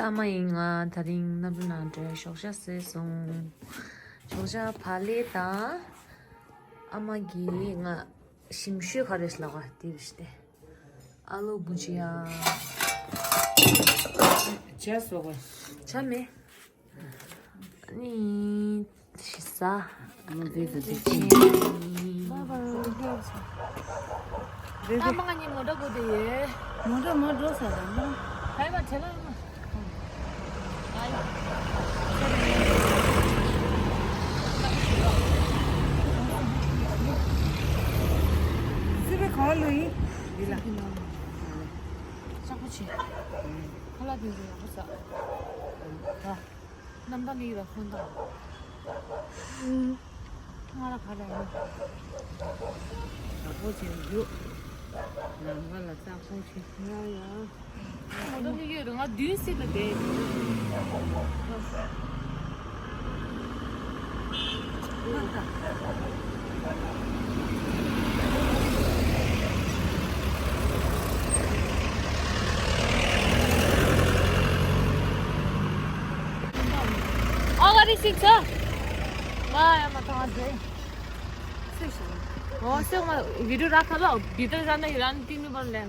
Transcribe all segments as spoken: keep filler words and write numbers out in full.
ཨ་མ་ཡིན། ང་དེ་རིང་གནམ་གྲུ་ནང་འགྲོ་ཞོགས་ཇ་བཟས་སོང་། ཞོགས་ཇ་བག་ལེབ་དང་། ཨ་མ་གིས་ང་ཞིམ་ཤོས་ག་རེ་ལབ་ག་དེ་བྱས་ཏེ། ཨ་ལུ་བུ་ཅི་ཡ། ཇ་བཟོ་ག་ཇ་མེད། ཨ་ནི། ཞི་ས། ཨ་མ་ང་གཉིས་མོ་ཊ་སྒུག་བསྡད་ཡོད། མོ་ཊ་མར་འགྲོ་ས་དང་། ཧའི་མ་བྲེལ་ལ་ཡོད་མ། སི་པན་གང་ལ་ཡིན། འདི་ལ། ཤག་པོ་ཆེ། ཁ་ལག་དེ་ཚོ་ཡག་པོ་ཟ། ཨ། རྣམ་པ་ལི་ར་ཧོན་ད། ང་ལ་ག་ལ་ཡོད། ཡག་པོ་བྱས་རྒྱུ། ནམ་མཁའ་ལ་བཙག་འཐུང་བྱེད། ཡ་ཡ། ང་ད་ལི་ཡོད་རེད། ང་བདུན་སྲིད་ལ་བསྡད་ཡོད། ཨ་ག་རེ་ཞིག་ཆ། ང་ཡ་མ་ཐང་ཨ་ཛེ། སུ་ཞིག་ཨོ་སེ་མ་བི་ཌིའོ་ར་ཁ་ལ་བི་ཏར་ཟ་ན་ཡི་རང་ཏིང་ནི་པར་ལེན།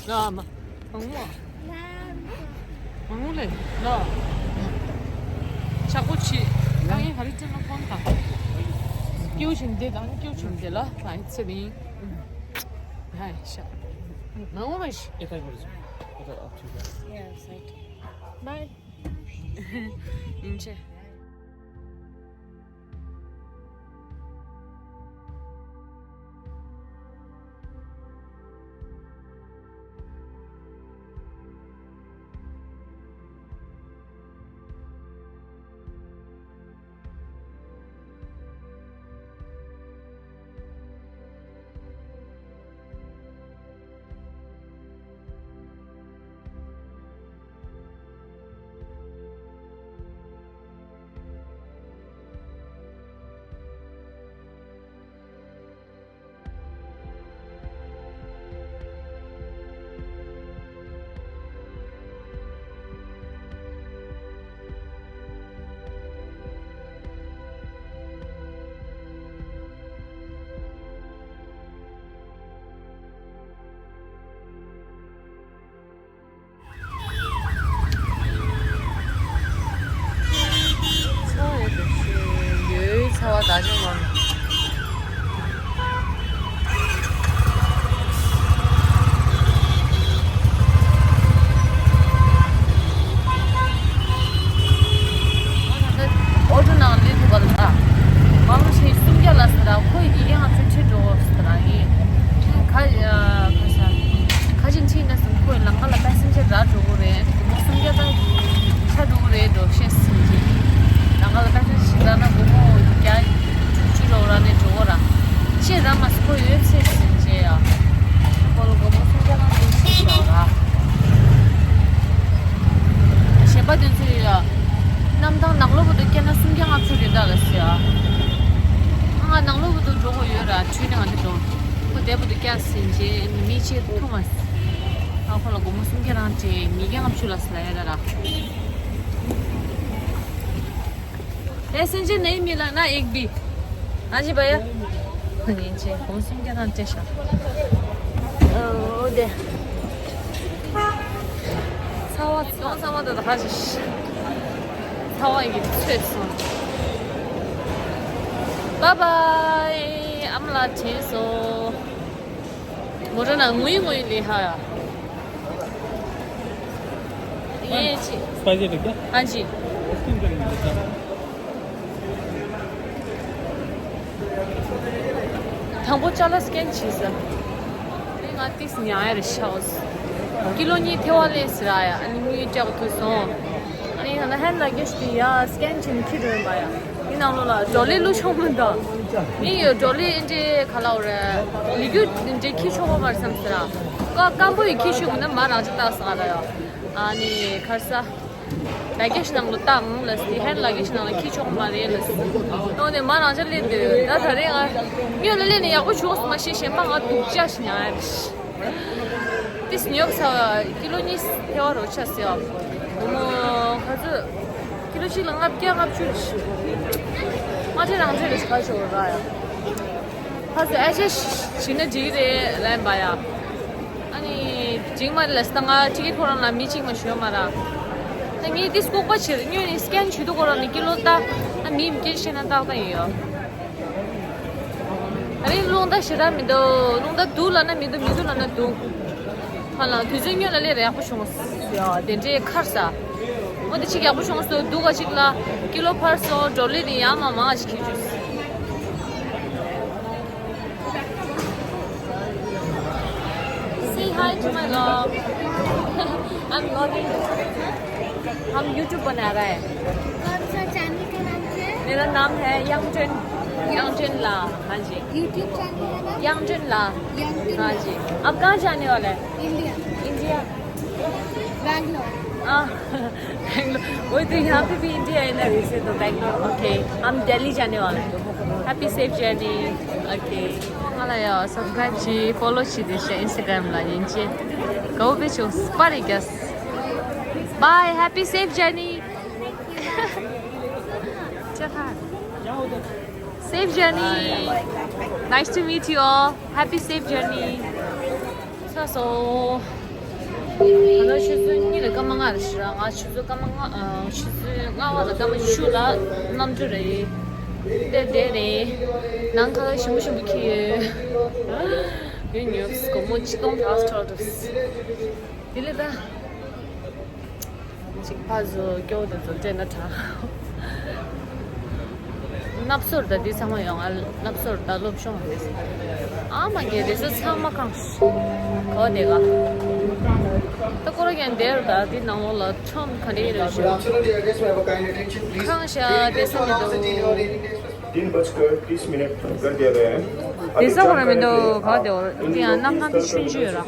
ལ་མ། མང་མོ། མང་མོ་ལེ། ལ། ཆག་པོ་ཆེ། ད་ངས་ག་རེ་བྱས་ན་ཁོང་དང་། སྐྱེའུ་བྱིན་དེ་དང་སྐྱེའུ་བྱིན་དེ་ལ་ད་ཚེ་རིང་། ཧའི་ཤ། མང་མོ་མ་ཤི། Bye. ཡིན་ཆེ། མི་ཆེ་ཐུང་ཨ། ཨ་ཁོ་ལ་སྒོར་མོ་སུམ་བརྒྱ་རང་སྤྲད། ཉིས་བརྒྱ་ལྔ་བཅུ་ལ་སླ་ཡ་ད་ར། ए संजय, नहीं मिला ना एक भी। हाँ जी भैया। ཉིན་ཅིག་སྒོར་མོ་སུམ་བརྒྱ་རང་སྤྲད་ཤག་ཨོ་དེ། ཚ་བ་ཚ་བ་ཚ་བ་ད་ད་ཧ་ཅི་ཤི། ཚ་བ་ཡི་ཚོད་སོང་། Bye bye. ཨ་མ་ལགས་དྲན་སོང་། མོ་ར་ན་ངུས་ངུས་ལི་ཧ་ཡ། ये जी। स्पाइसी टिक्का? हाँ जी। स्किन करेंगे बेटा। དང་པོ་ཅ་ལག་སི་ཀེན་བྱས་ཟེར། ཨ་ནི་ང་ཏིས་ཉར་ཡ་རེད་ཤག་ཀི་ལོ་གཉིས་ཐེ་བ་ལས་ཟེར་ཡ། ཨ་ནི་དངུལ་སྤྲད་དགོས་ཐུག་སོང་། ཨ་ནི་ང་ལ་ཧན་ལ་གེ་ཤི་དེ་ཡ་སི་ཀེན་བྱས་ནས་འཁྱེར་འགྲོ་ཡིན་པ་ཡ། འདི་ནང་ལོགས་ལ་ཌོ་ལི་བླུགས་ཆོག་མི་འདུག་མི་ཡོད་ཌོ་ལི་འདི་ག་ལ་འོ་རེད། ལི་གུ་འདི་འཁྱེར་ཆོག་གི་མ་རེད་བསམ་ཟེར་ཡ། ཀ་སྐམ་པོ་ཡི་འཁྱེར་ཆོག་གི་ན་མ་རང་ཅི་ལྟ་ས་ག་ལ་ཡ། ཨ་ནི་ཁར་ས། ལ་གེ་ཤི་ནང་ལ་བཏང་ལ་སི་ཧན་ལ་གེ་ཤི་ནང་ལ་འཁྱེར་ཆོག་མ་རེད་ལ་སི། ཨོ་ནས་མ་རང་ཅག་སླེབས་འདུག་ད་ད་རེས་ང་སྨྱོ་ལ་སླེབས་ནས་ཡག་པོ་བྱུང་སོང་མ་ཤེས། གཞན་པ་ང་སྡུག་ཅག་ཞིག་ཉར་ཡ་རེད། ཏིས་ཉོབ་ས་ཀི་ལོ་གཉིས་ཐེ་བ་རོ་ཆ་སེ་ཨོ། ཁ་ཚོད་ཀི་ལོ་གཅིག་ལ་ལྔ་བརྒྱ་ལྔ་བཅུ་ཞིག་མ་ཁྲེ་རང་ཁྲེ་རེ་ཞིག་ག་ཞོར་ར་ཡ། ཕ་སི་ཨེ་ཅེ་བྱིན་ན་འགྲིག་གི་རེད་ལན་པ་ཡ། ཨ་ནི་འགྲིག་མ་རེད་ལ་སི་ད་ང་ཊི་ཀེ་ཊི་ཁོ་རང་ལ་མི་གཅིག་མ་ཞོན་མ་ར། ད་ངས་འདི་ལྐུགས་པ་བྱེད་སྨྱོ་ནི་སི་ཀེན་བྱེད་དུས་ཁོ་རང་ནི་ཀི་ལོ་ལྟ། ཨ་མི་མི་སྐྱེ་ཤེས་ན་ཏག་ཏག་ཡིན་ཡོ། ཨ་ནི་རླུང་རྟ་ཞེ་དྲག་མི་འདུག་རླུང་རྟ་འདུག་ལབ་ན་མི་འདུག་མི་འདུག་ལབ་ན་འདུག་ཧ་ལ་དུས་ཚོད་སྔོན་ལ་སླེབས་ར་ཡག་པོ་བྱུང་། ཡ་དེ་འདྲའི་ཁར་ས། འོ་དེ་གཅིག་ཡག་པོ་བྱུང་སོང་། སྡུག་ག་གཅིག་ལ་ཀི་ལོ་འཕར་སོང་། ཌོ་ལི་དེ་ཡང་མ་མང་ང་ཅིག་ཁྱེར་བཅུག Say hi to my vlog. I'm vlogging. हम YouTube बना रहा है। कौन सा चैनल का नाम क्या है? मेरा नाम है यंगजन। यंगजन ला। हाँ जी। YouTube चैनल का नाम? यंगजन ला। यंगजन हाँ ला। जी। आप कहाँ जाने वाला है? इंडिया। इंडिया। बैंगलोर। हाँ। बैंगलोर। वही तो, यहाँ पे भी इंडिया है ना, वैसे तो बैंगलोर। ओके। हम दिल्ली जाने वाला है। Happy safe journey. Okay. ང་ལ་ཡ་སབ་སི་ཀ་རེབ་བྱེད། ཕོ་ལོ་བྱེད་དེ་ཤ་ཨིན་སི་ཊ་གྷ་རམ་ལ་ཡིན་ཅེ། གའུ་པེ་ཆུ་སྤར་རེ་གྱ། Bye, happy safe journey. Safe journey. Nice to meet you all. Happy safe journey. ཚར་སོང་། ད་ལྟ་ཆུ་ཚོད་གཉིས་དང་སྐར་མ་ལྔ་རེད་ཤག་ང་ཆུ་ཚོད་སྐར་མ་ལྔ། ཨ། ཆུ་ཚོད་ལྔ་པ་དང་སྐར་མ་བཅུ་ལ་གནམ་གྲུ་རེད། དེ་དེ་རེད། ནང་ཁ་ལག་ཞིམ་པོ་ཞིམ་པོ་ཁྱེར་ཡོད། ཡོད་ཉོབ་སྒོར་མོ་ཆིག་སྟོང་ཕ་སི་ཊོལ་འདུག་དེ་ལས་ད། ཅིག་ཕ་ཚོ་སྐྱོ་བོ་དེ་ཚོ་སྤྲད་ན་དྲག་མནབ་སོར་ད་འདི་ཚང་མ་ཡོང་ང་། མནབ་སོར་ད་སློབ་སྦྱོང་རེད། ཨ་མ་གི་རེ་ས་ཚང་མ་གང་ཞིག་གོ་དེ་ག་ད་ཀོ་ར་ཀན་དེར་ད་འདི་ནང་ལོགས་ལ་ཁྲོམ་ག་རེ་རེ་ཞུ། གང་ཤ་དེ་ས་མི་འདུག दिन बजकर तीस मिनट कर दिया गया है। དེ་ས་ཁོ་ར་མི་འདུག་ག་དེ་འོ་དེ་ཡང་གནམ་ཐང་དེ་ཆུང་ཆུང་ཡོད་ར།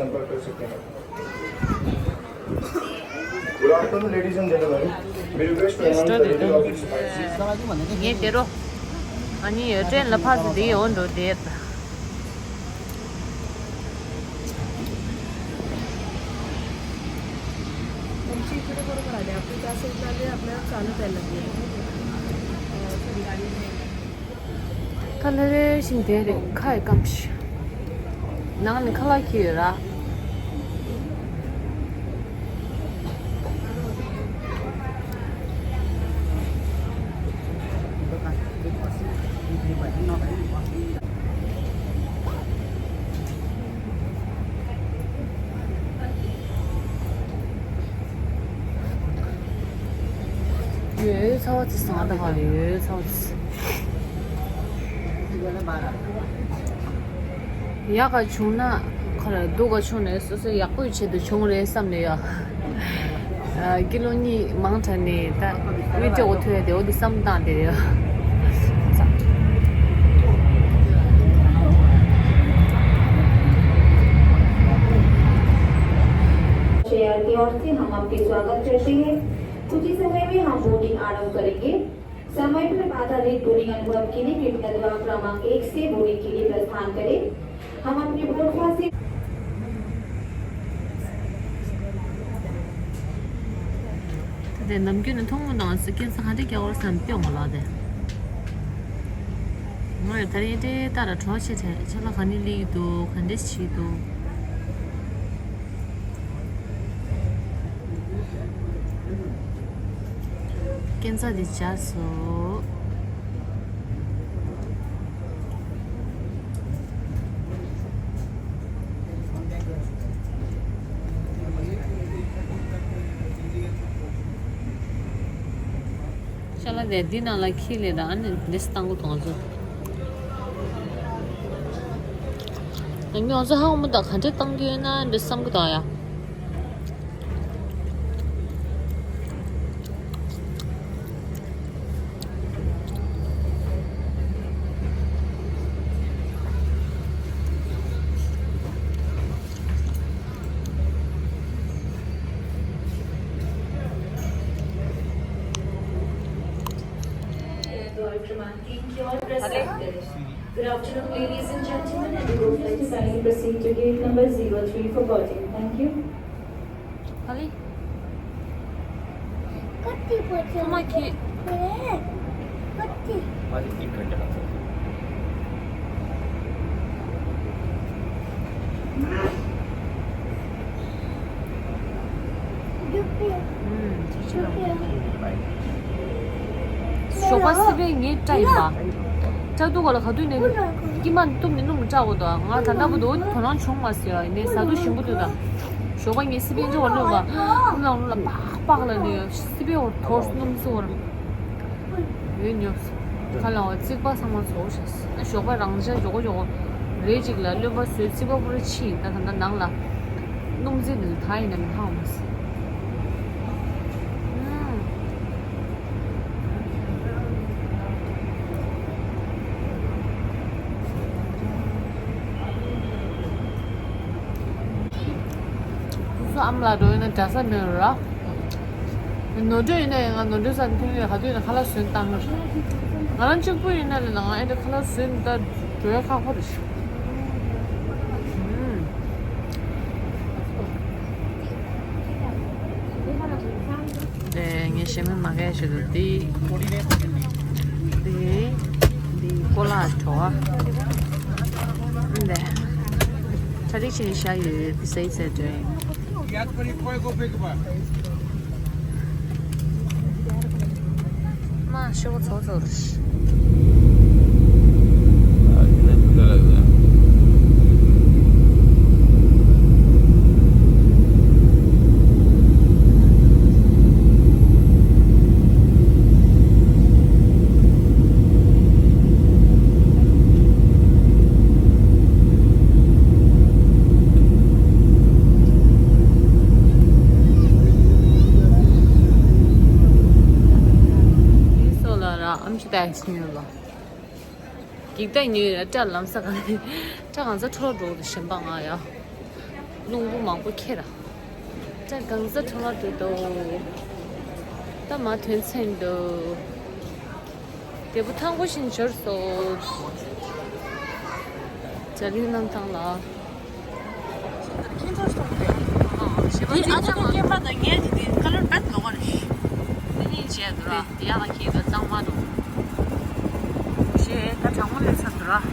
Good afternoon, ladies and gentlemen. We request to announce the return of the spices. ངས་དེ་རོ། ཨ་ནི་ཡོད་ཀྲེན་ལ་ཕར་ཚུར་དེ་ཡོང་འགྲོ་དེ། ཁ་ལེ་རེ་བཞིན་དེ་རེད། ཁ་ཡི་སྐམ་ཤི། ནང་ནས་ཁ་ལག་ཁྱེར་ཡོད་ར། ཡོད་ཚ་བ་ཚི་སང་ད་ག་ལ་ཡོད་ཚ་བ་ཚི། ཡག་ག་བྱུང་ན་ཁོ་ར་སྡུག་ག་བྱུང་ནས་སོ་སོ་ཡག་པོའི་ཆེད་དུ་བྱུང་རེད་བསམ་ནས་ཡ། ཀི་ལོ་གཉིས་མང་དྲགས་ནས་ད་མི་སྤྲོ་བོ་ཐུ་ཡ་དེ་འོ་དེ་བསམ་བཏང་དེ་རེད། श्रेया की ओर से हम आपके स्वागत करते हैं। कुछ ही समय में हम बोर्डिंग आरंभ करेंगे। समय पर बाधा रहित बोर्डिंग अनुभव के लिए कृपया द्वार क्रमांक एक से बोर्डिंग के लिए प्रस्थान करें। हम अपने प्लेटफॉर्म से དེ་ནམ་རྒྱུན་ནས་མཐོང་མི་དང་སི་ཀིན་ས་ག་འདྲས་རྒྱག་བར་བསམ་སྤྱོད་མ་ལགས་དེ། ང་ཡོད་ད་རིང་ཏེ་ལྟ་ར་གྲོགས་ཆེ་ཆེ་ཆ་ལ་ག་ནས་ལི་ཡི་འདུག་ག་འདྲས་བྱེད་འདུག་སྐྱེན་ཚ་འདི་བྱས་སོ། ཤ་ལ་དེ་འདི་ནང་ལ་ཁྱི་ལས་དང་ཨ་ནི་འདྲེས་བཏང་གི་དོང་ཚོ། ང་ཚོ་ཧ་གོ་མི་འདུག་ག་འདྲས་བཏང་གི་ཡོད་ན་འདྲེས་བསམ་གི་འདུག་ཡ། Good afternoon, ladies and gentlemen, and the group flight is kindly proceed to gate number zero three for boarding. Thank you. ཨ་ལེ། ཁོ་མ་ཁྱེད། ཞོགས་པ་སི་པན་ངས་སྐྲ་ཡིན་པ། སྐྲ་གདུགས་ག་ལ་ག་དུས་ནས་སྐྱིད་མ་གཏུབ་ནས་སྣུམ་སྐྲག་གོ་དོ། ང་ད་ལྟ་བུ་དོ་དོ་སྣང་བྱུང་མ་སོང་ཡ། ཡིན་ནའི་གཟའ་དུས་ཞིམ་པོ་དུས་ད། ཞོགས་པ་ངས་སི་པན་ཅོ་བ་ལོས་པ། སྣུམ་ལ་ལོ་ལ་པག་པག་ལ་ནས་སི་པན་འོར་དོར་སྣུམ་སི་འོར། ཡོད་ཉོབ། ཁ་ལ་འོ་རྩིག་པ་ཚང་མ་ཚོགས་ཤག་ཨ་ཞོགས་པ་རང་ཆ་ཞོག་གོ་ཞོག་གོ། རེད་ཅིག་ལ་རློན་པ་བཟོས་རྩིག་པ་པུ་ར་ཕྱི་ཡིན་ད་ད་ད་ནང་ལ། སྣུམ་རྩེ་འདི་ད་ཡིན་ན་མི་ཧ་མ་སི། སོ་ཨམ་ལ་འགྲོ་ཡིན་ན་འདྲ་ས་མེད་ར། ནོར་འཁྲུལ་ཡིན་ན་ཡང་ང་ནོར་འཁྲུལ་ས་ཐོན་ཡོད་ག་དུས་ཡིན་ན་ཁ་ལག་བཟོས་བཏང་ནོ། ང་རང་གཅིག་པུ་ཡིན་ན་ལས་ན་ང་ཨེ་འདྲ་ཁ་ལག་བཟོས་ནས་ད་འགྲོ་ཡ་ཁག་པོ་རེད། དེ་ངས་ཞེ་མེད་མ་གས་ཞིག་འདུག་དེ། དེ། འདི་ཀོ་ལ་བྲོ་བ། འདི། གྲ་སྒྲིག་བྱས་ནས་བཞག་ཡོད་དེ་སེ་སེ་འདྲ། མ་ཤོག་ཚོ་ཚོར། ཨམ་ཆི་ཏ་ཡ་ཆི་ཉོས་ལ། འགྱིག་ཐག་ཉོས་ར་སྐྲ་ལམ་ས་ག་ནས་སྐྲ་གང་ས་འཕྲོ་འགྲོ་འདུག་ཞེན་པ་ང་ཡ། རླུང་བུ་མང་པོ་ཁྱེར་ར། སྐྲ་གང་ས་འཕྲོ་འགྲོ་འདུག་ད་མ་ཐོན་ཚན་འདུག་དེ་བུ་ཐང་པོ་བཞིན་འབྱོར་སོ། ཇ་ལི་གནམ་ཐང་ལ། ཁྱེད་ཚོ་སོང་སྟེ། ཞེས་པ་འདི་ཨ་ཅག་གི་སྐྱེས་པ་དང་ངའི་དེ་དེ་ཁ་ལོར་བེད་ལོག་པ་རེད། དེ་གཉིས་བྱས་འདུག་ར་དེ་ཡག་ལ་ཁྱེད་ཀྱི་གཙང་མ་འདུག་ཞེས་ད་གྲང་མོ་ལས་ཚར་འདུག་ར།